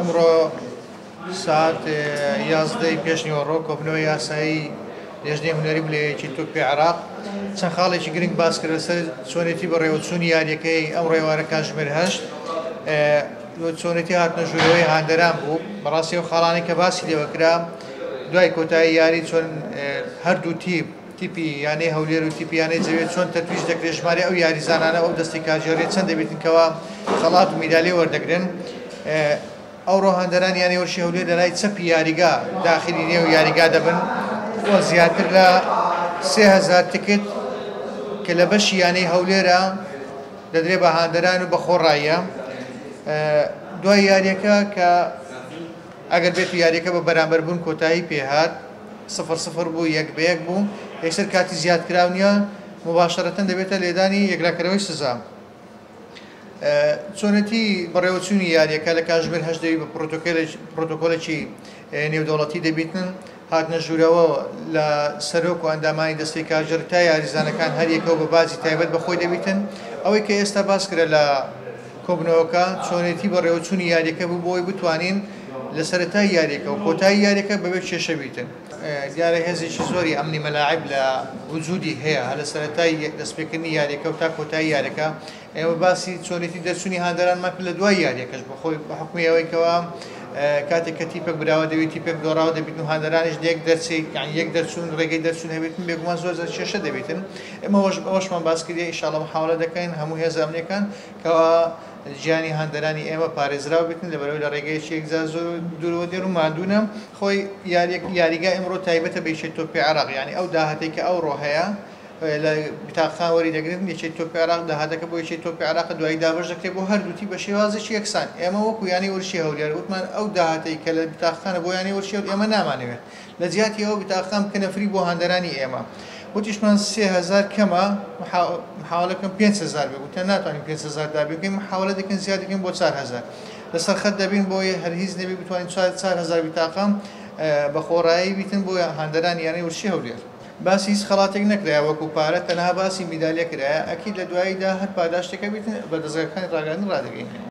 ئەمڕۆ سات 11 پێشنیوەڕۆ کۆبنەوەی یاسایی لێژنەی هونەری بوو لە یەکێتی تۆپی عێراق. چەند خاڵێکی گرنگ باس کرد لەسەر چۆنێتی بەڕێوەچوونی یاریەکەی ئەمڕۆ ئێوارە کاتژمێر 8، چۆنێتی هاتنە ژوورەوەی هاندەران بوو. بەڕاستی ئەو خاڵانەی کە باسی لێوە کرا دوای کۆتایی یاری چۆن هەردوو تیپ، تیپی یانەی هەولێر و تیپی یانەی جەوێ چۆن تەتویج دەکرێت، ژمارەی ئەو یاریزانانە ئەو دەستی کارگێڕیە چەند دەبێتن کەوا خەڵات و میدالیە وەردەگرن. ئەوڕۆ هاندەران یانەی وەرشی هەولێر لە لای چەپی یاریگا داخلی نێو یاریگا دەبن و زیاتر لە 3000 تکت کە لە بەشی یانەی هەولێرە دەدرێت بە هاندەران و بە خۆڕاییە. دوای یاریەکە کە ئەگەر بێت و یاریەکە بە بەرامبەر بوون کۆتایی پێهات، 0-0 بوو، 1-1 بوو، یەکسەر کاتی زیادکراو نییە، مباشرەتەن دەبێتە لێدانی یەکلاکەرەوەی سزا. چۆنێتی بەڕێوەچوونی یاریەکە لە کاتژمێر 8 دەوی بە پرۆتۆکۆلێکی نێودەوڵەتی دەبیتن. هاتنە ژوورەوە لە سەرۆک و ئەندامانی دەستەی کارگێڕ تا یاریزانەکان هەریەکەوە بە بازی تایبەت بەخۆی دەبیتن. ئەوەی کە ئێستا باس کرا لە کۆبنەوەکە چۆنێتی بەڕێوەچوونی یاریەکە بوو بۆی بتوانین لە سەرەتای یاریەکە و کۆتایی یاریەکە بەبێ کێشە بیتن. دیارە هێزێکی زۆری ئەمنی مەلاعب لە وجودی هەیە هەر لە سەرەتای دەستپێکردنی یاریەکە و تا کۆتایی یاریەکە. ئێمە باسی چۆنێتی دەرچوونی هاندەرانمان کرد لە دوای یاریەکەش بەخۆی بە حکومی ئەوەی کەوا کاتێک کە تیپێک براوە دەبێت تیپێک دۆڕاوە دەبێت و هاندەرانیش لە یەک دەرچێت، یعنی یەک دەرچوون ڕێگەی دەرچوون هەبێتن، بێگومان زۆر زۆر کێشە دەبێتن. ئێمە ئەوەشمان باس کردیە، ئینشاڵڵا محاولە دەکەین هەموو هێزە ئەمنیەکان کەوا گیانی هاندەرانی ئێمە پارێزراو بێتن، لەبەرەوەی لە ڕێگەیەکی یەکجار زۆر دوورەوە دێن و ماندوونە. خۆی یاریگا ئەمڕۆ تایبەتە بە یەکێتی تۆپی عێراق، یعنی ئەو داهاتەی کە ئەوڕۆ هەیە لە بتاقخان وەری دەگرن، یەکێتی تۆپی عێراق داهاتەکە بۆ یەکێتی تۆپی عێراق دوایی دابەش دەکرێت بۆ هەردوو تیپ بە شێوازێکی یەکسان. ئێمە وەکو یانەی وەرشی هەولێر وتمان ئەو داهاتەی کە لە بتاقخانە بۆ یانەی وەرشی هەولێر ئێمە نامانەوێت، لە جیاتی ئەوە بتاقخان بکەنە فری بۆ هاندەرانی ئێمە. وتیشمان 3000 کەمە، محاولەکەم 5000 بێ، وتیان ناتوانین 5000 دابین بکەین، محاولە دەکەین زیاد دەکەین بۆ 4000. لەسەر خەت دەبین بۆ هەر هیچ نەبی بتوانین 4000 بتاقەم بە خۆڕایی بیتن بۆ هاندەرانی یانەی وەرشی هەولێر. باسی هیچ خەڵاتێک نەکرایە وەکو پارە، تەنها باسی میدالیە کرایە. ئەکید لە دواییدا هەر پاداشتێکە بیتن بە دەستگاکانی ڕاگەیاندن ڕادەگەینن.